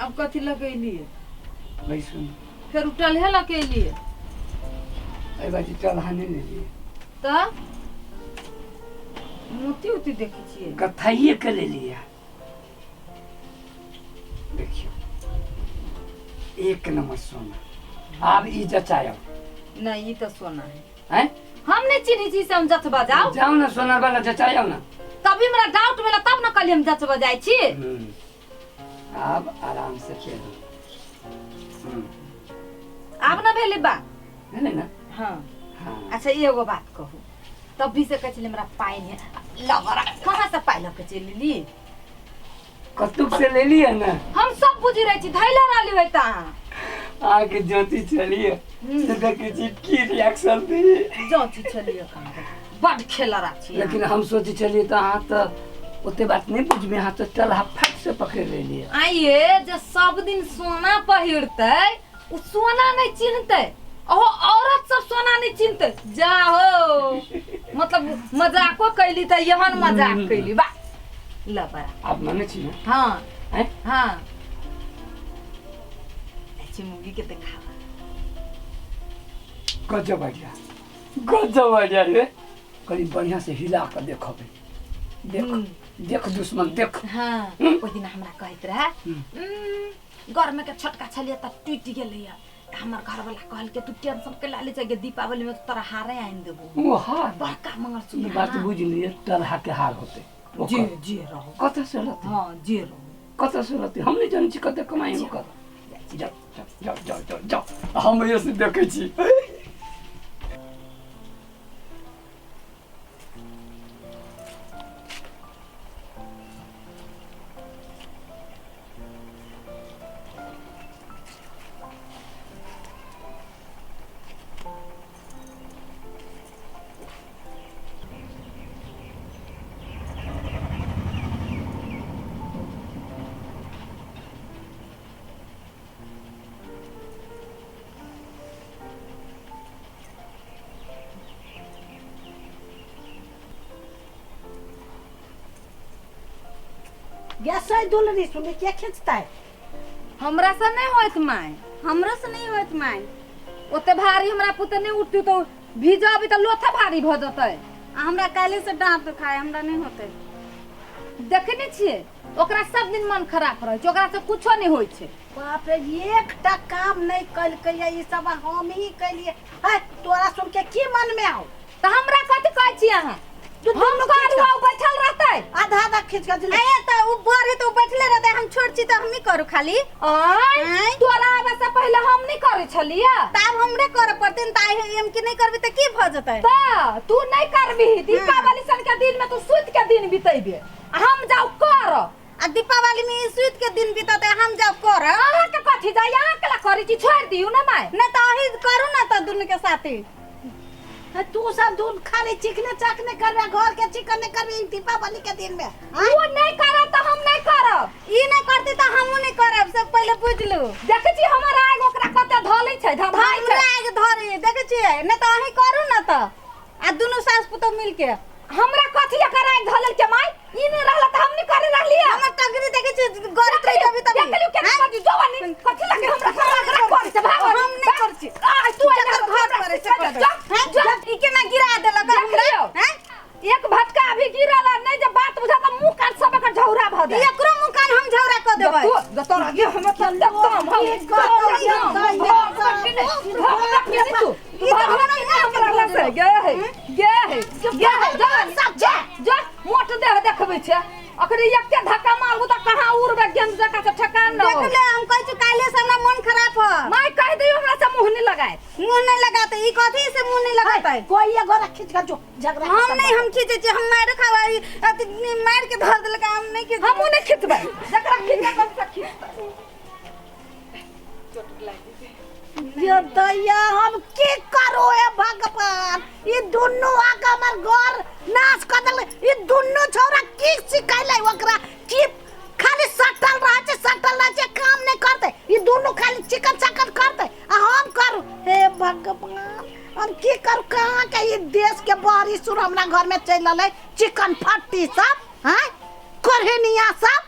आब कथी लऽ के एलियै? बैसू। फेर उ टलहे लऽ के एलियै? एहि बाजी टलहा नहि लेलियै। तऽ मोती उती देखै छियै? कथाइए के लेलियै। देखियौ, एक नंबर सोना। आब ई जचायब। नहि, ई तऽ सोना है। हैं? हम नहि चिन्है छी से हम जचबा जाउ? जाउ ने, सोना वाला जचायब ने। तभी हमरा डाउट भेला, तब ने कहलियै हम जचबा जाइ छी। आब आराम से पेरू। आब ने भेलै बात? भेलै ने। हाँ। हाँ। अच्छा, एगो बात कहू, तब भी से कहै छलै हमरा पाइ नहि लबरा, कहाँ से पाइ लऽ के चलि एली? कतुक से ले लियै ने। हम सब बुझि रहै छी, धैले रहली होइत अहाँ। अहाँके ज्योति छलियै से देखै छी की रिएक्शन दी। जाँची छलियै कहाँ, बड खेलरा छी। लेकिन हम सोचै छलियै तऽ अहाँ तऽ ओते बात नहि बुझबै, अहाँ तऽ टलहा फट से पकड़ि लेलियै। आइये जे सब दिन सोना पहिरतै ओ सोना नहि चिन्हतै, ओहो औरत सब सोना नहि चिन्हतै। जाहो, मतलब मजाको कैली तऽ एहन मजाक कैली। बा ल बड़ा। आब मानै छी ने? हाँ। आँय? हाँ, चिमुगी के देखावा। गजब आइडिया, गजब आइडिया रे। कनि बढ़िया से हिला कऽ देखबै। देख, देख दुश्मन, देख। हाँ, ओहि दिन हमरा कहैत रहे, घरमे के छोटका छलियै तऽ टूटि गेलैया, तऽ हमर घरवाला कहलकै तू टेंशन के ला ले छै, दीपावली में तोरा हारे आनि देबो। ओ हार? बड़का मंगलसूत्र। ई बात हाँ। बुझि लिअ, टलहा के हार होतै जे ओकर। जे रहो। कतऽ से लतै? हाँ, जे रहो। कतऽ से लतै? हम नहि जानै छी कते कमाइ ओकर। जाउ जाउ जाउ जाउ जाउ, हम एहि से देखै छी। गैस दुलरी सुनी के खींचता है? हमरा से नहीं होत माय। हमरो से नहीं होत माय। ओते भारी हमरा पुते नहीं उठती, तो भीजबी तो लोथा भारी भ जतै। आ हमरा काल्हि से डाँट दुखाय, हमरा नहीं होते। देखने छियै, ओकरा सब दिन मन खराब रहै छै, ओकरा से कुछो नहीं होइ छै। बाप रे, एकटा काम नहीं कलकै ई सब हम ही कैलिए है। तोरा सुन के की मन में आओ? तऽ हमरा कथी कहै छी अहाँ? तू हम दुनू करू खींच आ उ बैठल रहतै? आधा आधा खींच के दिले। ए तऽ उ बड़ है तऽ उ बैठले रहतै, हम छोट छी तऽ हमही करू खाली। आँय? आँय? तोरा आबै से पहिले हम नहीं करै छलियै। तऽ आब हमरे करऽ पड़तै ने, तऽ आइ हम की नहि करबी तऽ की भऽ जेतै? तऽ तू नहीं करबिही दीपावली सन के दिन में, तू सुति के दिन बितेबे आ हम जाउ कर। आ दीपावली में ई सुति के दिन बिततै, हम जाउ कर। अहाँ के कथी जाय? अहाँ केला करै छी? छोड़ि दियौ ने माय। नहि तऽ अहीं करू ने तऽ दुनू के साथी। हे, तू सब दून खाली चिकने चाकने करबे, घर के चिकन नहीं करबे ई दीपावली के दिन में? ओ नहीं करब तऽ हम नहीं करब। ई नहि करतै तऽ हमहूँ नहि करब, सब पहिले बुझि लू। देखै छी हमर आगि ओकरा कते धलै छै, धधाइ छै। हमरा आगि धरे देखै छियै? नहि तऽ अहीं करू ने तऽ, आ दुनू सास पुतोह मिलके। हमरा कथी एकर आगि धलल के माय? ई नहीं रहला तऽ हम नहीं करे रहलियै। हमर टंगरी देखै छियै गरत रहि तभी तभी। देख लियौ केना कथी जवानी कथी लगे हमरा झगड़ा करै छै। भागो। हम नहि करै छी। आ तू जकर घर करै छै करबै। जा हैं? जा। ई केना गिरा देलक देख हमरा? लियौ। हैं? एक भटका अभी गिरल आ नहीं जे बात बुझा तऽ मुंह कान सब एकर झौरा भऽ ई जाय। एकरो मुँह कान हम झौरा कऽ देबै। तू तोरा गे हम तऽ देखतम हम। तू ई तऽ हमरा हमरा लग गे है, गे है, गे है, जा जा जा। मोट देह देखबै छै, अखनी एके धक्का मारबू तऽ कहाँ उड़बै गेंद जकाँ से, ठेकान न हो। देख ले, हम कहै छी काल्हि से हमरा मन खराब है। माय कहि दियौ हमरा से मुँह नहीं लगाए। मुँह नहीं लगाते? ई कथी से मुँह नहीं लगाते? कोई ये गोरा खींच के जो झगड़ा हम खत्म नहीं, भऽ हम खींचे छी, हम मारि खाबै, अथी मारि के धर देलकै, हम नहीं खींचबै। हमहूँ नहीं खिचबै, जकरा खिचबै से खिचबै। ये दैया, हम की करू? हे भगवान, ई दुनू आके हमर घर नाश कर देलकै। ई दुनू छौड़ा की सिखैले ओकरा की खाली सटल रहै छै, सटल रहै छै, काम नहि करतै। ई दुनू खाली चिकन चकन करतै आ हम करू? हे भगवान, हम की करू? कहाँ के ई देश के बारिश सुर हमरा घर में चलि एलै? चिकन फट्टी सब हैं, कोढ़निया सब।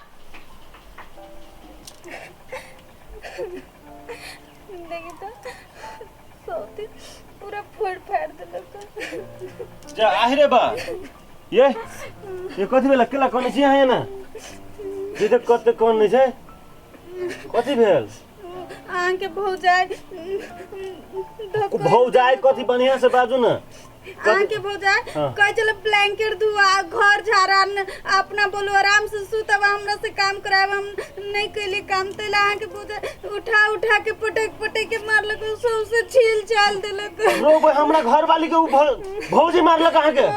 देखी तो सौती पूरा फोड़ फाड़ देलक। जा आहि रे बा, ये ये कथी भेल? केला कोने छी अहाँ एना? जे तऽ कते कोन नहि छै, कथी भेल? अहाँके भौजाइ भौजाइ कथी? बढ़िया से बाजू ना। अहाँके भौजाइ कहै छलै ब्लैंकेट धुआ, घर झाड़ा, अपना बोलू आराम से सुतब, हमरा से काम करायब, हम नहीं कैली काम तैला अहाँके भौजाइ उठा उठा के पटक पटक के मारलक, सौंसे छील चाल देलक। रो भाई, हमरा घर वाली के भौजी मारलक अहाँके?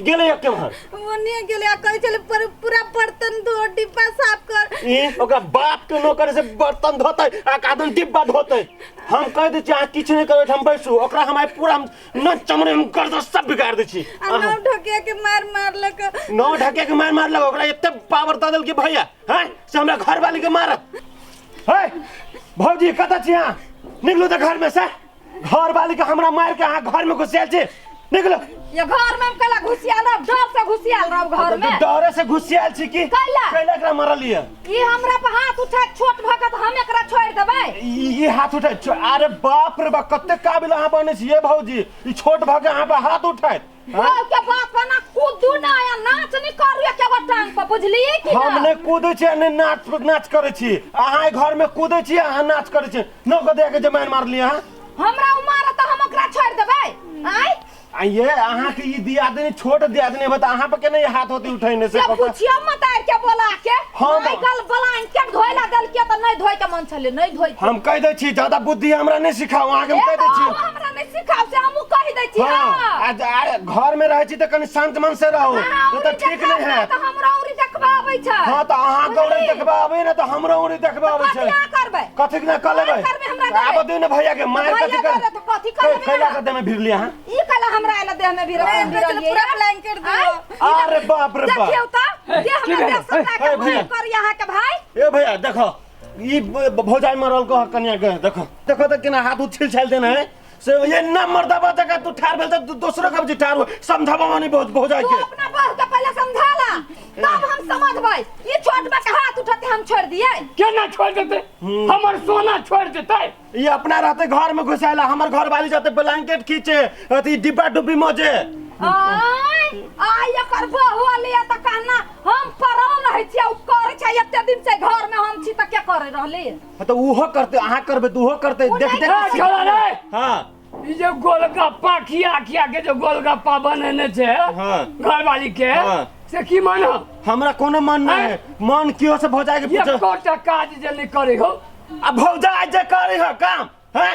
गेलै केम्हर? ओनिये गेलै। आ कहै छलै पूरा बर्तन धो, डिब्बा साफ कर। ई ओकरा बाप के नौकर से बर्तन धोतै आ कादन डिब्बा धोतै। हम कहि दै छी अहाँ किछु नहि करबै, हम बैसू। ओकरा हम आइ पूरा न चमड़े हम गर्दन सब बिगाड़ दै छी। आ नौ ढकिया के मार मारलक। नौ ढकिया के मार मारलक? ओकरा एते पावर दऽ देलकै भैया हैं से हमरा घर वाली के मारत। हे भौजी कतऽ छी अहाँ? निकलू तऽ घर में से। घर वाली के हमरा मार के अहाँ घर में घुसियाल छी, निकलो। ये घर में हम कला घुसियाल रहब, डर से घुसियाल रहब घर में। डरे से घुसियाल छी की? कैला? कैला एकरा मारलियै? ई हमरा पर हाथ उठा छोट भगत, हम एकरा छोड़ देबै? ई हाथ उठा? अरे बाप रे बाप, कते काबिल अहाँ बने छी भौजी। ई छोट भऽ के अहाँ पर हाथ उठायत? के बात पर ना कूदू ना या नाच नहीं करू के टांग पर, बुझलियै की? हम नहि कूदै छी नहि नाच नाच करै छी। अहाँ घर में कूदै छी, अहाँ नाच करै छी। नौ के दे के जमाइन मारलियै अहाँ? हमरा उ मारत हम ओकरा छोड़ देबै? आय ये अहाँ के ई दियादनी छोट दियादनी बता अहाँ पर केना हाथ होती उठैने से? पूछियो मत आर के बोला के। हम कल ब्लैंकेट धोइला देलके त नहीं धोइ के मन छले, नहीं धोइ। हम कहि दै छी ज्यादा बुद्धि हमरा नहीं सिखाओ। अहाँ के हम कहि दै छी हमरा नहीं सिखाओ से हमहु कहि दै छी। हां, आ घर में रहै छी त कनि शांत मन से रहू, त ठीक नहीं है। त हमरा औरी देखबा आबै छै। हां त अहाँ के औरी देखबा आबै ने त हमरो औरी देखबा आबै छै। कथि करबै? कथि ना क लेबै? आब दे ने भैया के मार कथि कर? कथि करबै? कैला के देह में भिरली अहाँ? ई कैला हमरा आइला देह में भिरल पूरा ब्लैंकेट दो। अरे बाप रे बाप, देखियौ त देह में देह सटा के भैया कर यहाँ के भाई। ए भैया देखो ई भौजाई मरल को कन्या के देखो देखो त केना हाथ उछिल छाल देने है से। ये ना मर्दाबा जगह तू ठार भेल त दोसरो के ठार समझाबो मानी बहुत भौजाई के। तू अपना बहू के पहले समझाला तब हम समझबै। ई छोट बा के हाथ उठते हम छोड़ दिए? केना छोड़ देते? हमर सोना छोड़ देते? ई अपना रहते घर में घुसाइला, हमर घर वाली जाते ब्लैंकेट खींचे अथी डिब्बा डुब्बी मजे। आय आय एकर बहू अलिया त कहना हम परल रहै छी उ करै छै एते दिन से घर में हम छी त के करै रहली? त उहो करते अहाँ करबे त उहो करते। देख देख छोड़ा रे। हां ई जे गोलगप्पा खिया खिया के जो गोलगप्पा बनेने छै घरवाली के, से की मानो? हमरा कोनो मन नहीं है। मन कियो से भौजाई के पूछो। एकोटा काज जे नहीं करे हो। आ भौजाई जे करे हो काम हैं,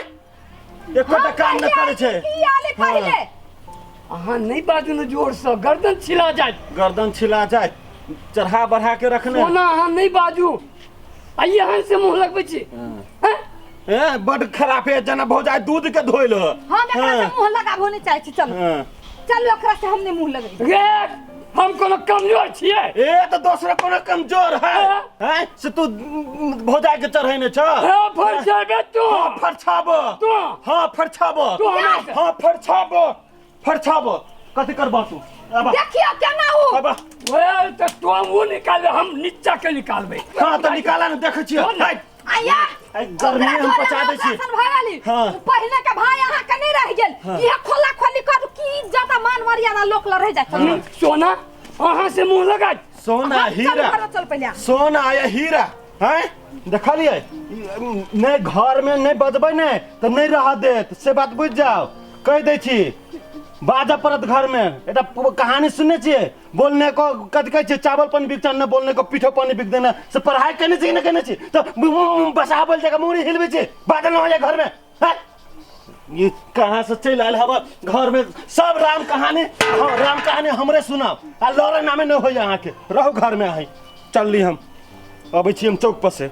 एकोटा काम न करे छै। की आले पहिले अहाँ नहीं बाजू न जोर से, गर्दन छिला जाए। गर्दन छिला जाए, चढ़ा बढ़ा के रखने। सोना अहाँ नहीं बाजू, आ यहाँ से मुंह लगबै छी। ए बड खराब है जना भौजाई दूध के धोइल। हम एकरा से मुंह लगाबो नहीं चाहे छी। चलो चलो एकरा से हम नहीं मुंह लगबै। रे हम कोनो कमजोर छियै? ए त दोसरो कोनो कमजोर है हैं से तू भौजाई के चढ़ैने छ? हां फरछाबे तू। हां फरछाबो तू। हां फरछाबो हां फरछाबो फरछाबो। कथि करबा तू? देखियो केना हो। अब ओए त तू वो निकाल, हम नीचा के निकालबै। हां त निकाला न, देखै छियै। आया आई गर्मी हम पचा दै छी। हां पहिले के भाई अहाँ के नहीं रह गेल। इहे खोला खोली कर की ज्यादा मान मर्यादा लोक ल रह जाय। सोना अहाँ से मुंह लगा। सोना हीरा चल पहिले सोना या हीरा हैं देखलियै नहीं घर में नहीं बजबै ने त नहीं रह देत, से बात बुझ जाओ। कह दै छी बाजा पड़त घर में। एकटा कहानी सुनने छियै, बोलने को कथि कहै छै चावल पानी बिकता न बोलने को पीठो पानी बिक देना। से पढ़ाई केने छी कि नहि केने छी त बसा बोल जगह मुड़ी हिलबै छी बादल न हो जाए घर में। हैं ये कहाँ से चलि आयल हवा घर में सब राम कहानी। हाँ राम कहानी हमरे सुनाओ आ लड़े नामे नहि होइए अहाँके। रहू घर में अहीं। चलली हम अबै छी हम चौक पर से।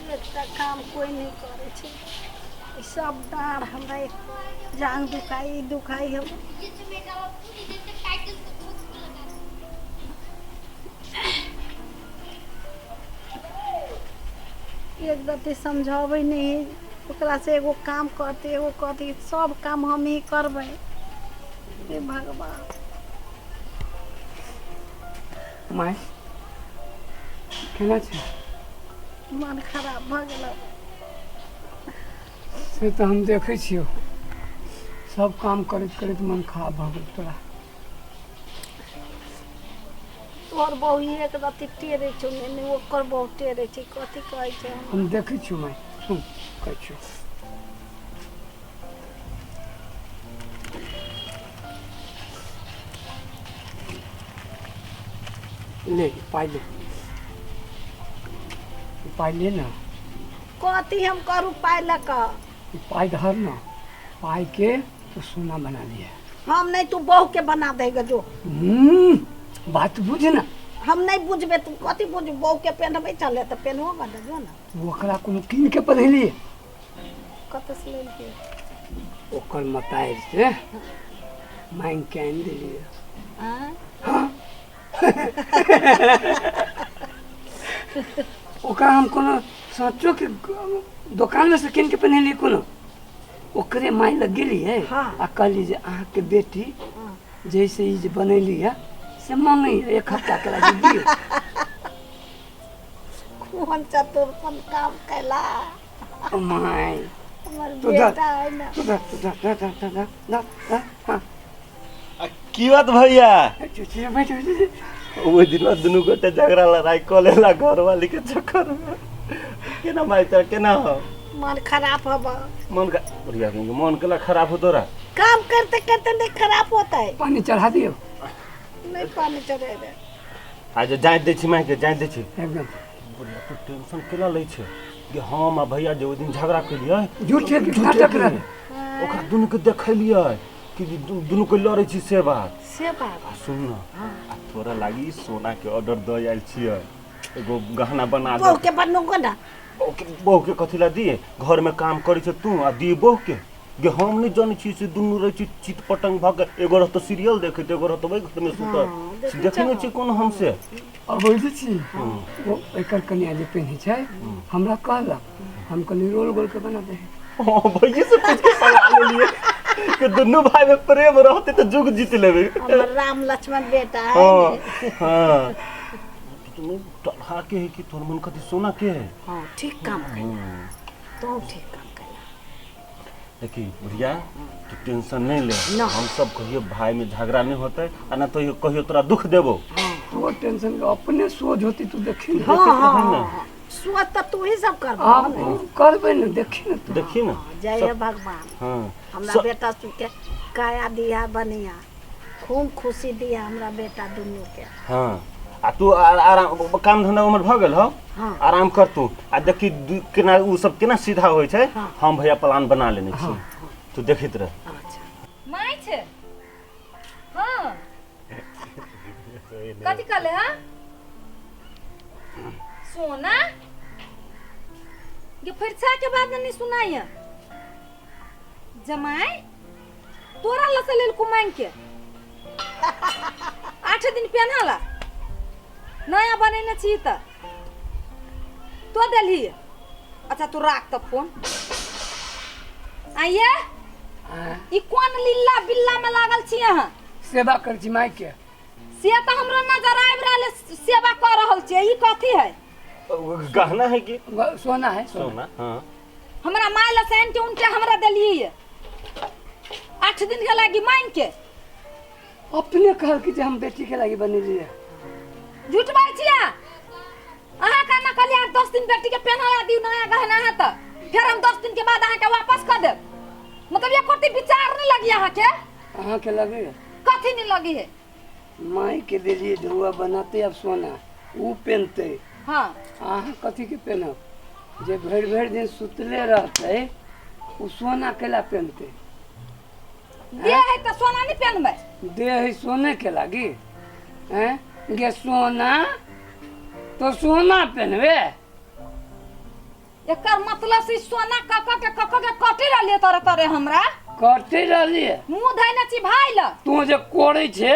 एकटा काम कोई नहीं करे छै। सब डाँड़ हमरा जान दुखाई दुखाई हम। एक रत्ती समझाबै नहीं, ओकरासँ एगो काम करतै एगो कथी सब काम हमही करबै। हे भगवान। माय केना छै? मन खराब भऽ गेल। से तऽ हम देखै छियौ, सब काम करैत करैत मन खराब भऽ गेल तोरा। तोहर बहु एक रत्ती टेरै छौ ने, ने ओकर बहु टेरै छै। कथी कहै छै? हम देखै छियौ माय, सुन कहै छियौ। ले पाइ ले, ई पाइ ले ना। कथी हम करू पाइ लऽ कऽ? ई पाइ धर ना, पाइ के तो सोना बना लिया। हम नहीं, तू बहू के बना देगा जो। बात बुझ ना। हम नहीं बुझबे, तू कथी बुझ? बहू के पेनहबै चले तऽ पेनहो बना जो ना। ओकरा कोनो कीन के पढ़ेलिए? कतऽ से लेलकै? ओकर मतारि से मांगि के आनि देलिए। आँय? ओकरा हम कोनो सचो के दोकान में से कीन के पहनेलिए कोनो? ओकरे माय लग गेलिए आ कहली जे अहाँके बेटी जैसे ई जे बनैली है से मांगै है, एक हफ्ता के लागि दियौ। कोन चतुरपन काम कैला। My हमर तू धर। बेटा है ना। तू धर, तू धर, धर, धर, धर, धर, धर, धर, हाँ। आ की बात भैया? चुप बैठ बैठ। ओहि दिन दुनू गोटे झगड़ा लड़ाई कऽ लेला घरवाली के चक्कर में। केना माय तोरा केना हो? मन खराब हब। मन का बुढ़िया के मन केला खराब हो तोरा? काम करते करते नहीं खराब होता है। पानी चढ़ा दियौ। नहीं पानी चढ़े रे। आज जाइत दै छी माय के, जाइत दै छी। एकदम। बुढ़िया तू टेंशन केला लै छै कि हम आ भैया जे ओहि दिन झगड़ा केलियै झूठे के नाटक रहे। ओकरा दुनू के देखलियै कि दुनू के लड़ै छी से बात। से बात। आ सुन न, आ तोरा लागी सोना के ऑर्डर दऽ आयल छियै, एगो गहना बना दे। बहू के बनूंगा ना। बहू के कथी ला दिए? घर में काम करै छै तू आ दिए बहू के? गे हम नहि जानै छी से दुनू रहै छी चित पटंग भऽ के, एगो रहतो सीरियल देखैत, एगो रहतो ओहि घर में सुतल। देखै देखै नहि छी कोनो हमसे। और बुझै छी ओ एकर कनिया जे पेन्है छै हमरा कहलक, हम कहली रोल गोल के बना दे। हाँ, भैये से पूछ के सलाह लेलियै कि दुनू भाई में प्रेम रहते तऽ जुग जीत लेबै। हमर राम लक्ष्मण बेटा है। हाँ हाँ, तुम टलहा के है कि तोहर मन कथी सोना के है? हाँ ठीक काम कैला, तू ठीक काम कैला। देखी बुढ़िया तू टेंशन नहीं ले, ना। हम सब कहियो भाई में झगड़ा नहीं होते आ ना तो कहियो तोरा दुख देबो। तो टेंशन के अपने सोझ होती तू देखी ना। हाँ हाँ है ना। हाँ, हाँ। सोच तो तू ही सब कर। आप करबै ने, देखी ना तू। देखी ना। जय हे भगवान। हाँ हमरा बेटा सुन के काया दिया बनिया, खूब खुशी दिया हमरा बेटा दुनू के। हाँ आ तू आराम काम धंधा उमर भऽ गेल हो? हाँ। आराम कर तू आ देखी केना उ सब केना सीधा होइ छै। हाँ। हम भैया प्लान बना लेने छी, तू देखैत रह। अच्छा my छै। हाँ कथी कहले? हाँ सोना ये फरिछा के बाद नहीं सुनाई जमाई तोरा लसे लेल कुमांग के 8 दिन पहनाला नया बनेने छी त तो देलही। अच्छा तू राख त फोन। आइए ई कोन लीला बिल्ला में लागल छी अहाँ? सेवा कर छी माय के। से त हमरा नजर आबि रहल है, सेवा कर रहल छी। ई कथी है? गहना है कि सोना है? सोना। हाँ हमरा my लसन के उनके हमरा देलिए 8 दिन के लागी मांग के। अपने कहल कि जे हम बेटी के लागी बनेलिए। झूठ बाजै छियै अहाँ? का ना कहलियै 10 दिन बेटी के पहना दियौ नया गहना है त फिर हम 10 दिन के बाद अहाँ के वापस कर देब। मतलब ये कोई विचार नहीं लगी अहाँ के? अहाँ के लगे कथी नहीं लगी है? माई के देलिए ढुआ बनाते अब सोना ऊ पहनते। हाँ अहाँ कथी के पहनब? जे भरि भरि दिन सुतले रहते उ सोना केला पहनते? दे है त सोना नहीं पहनबै। दे है सोने के लागी हैं गे सोना तो सोना पहनबे। एकर मतलब से सोना कक के कक के कटे रहलिए तोरे तोरे हमरा कटे रहलिए मुंह धैने छी भाई ल। तू जे कोड़ै छे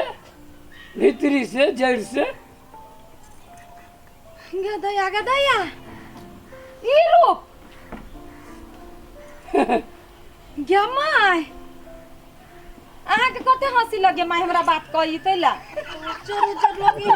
भीतरी से जड़ से। गे दया गे दया ई रूप गे माय, अहाँके कते हँसी लगे माय हमरा बात कही तै ला। उज्जर उज्जर लगे।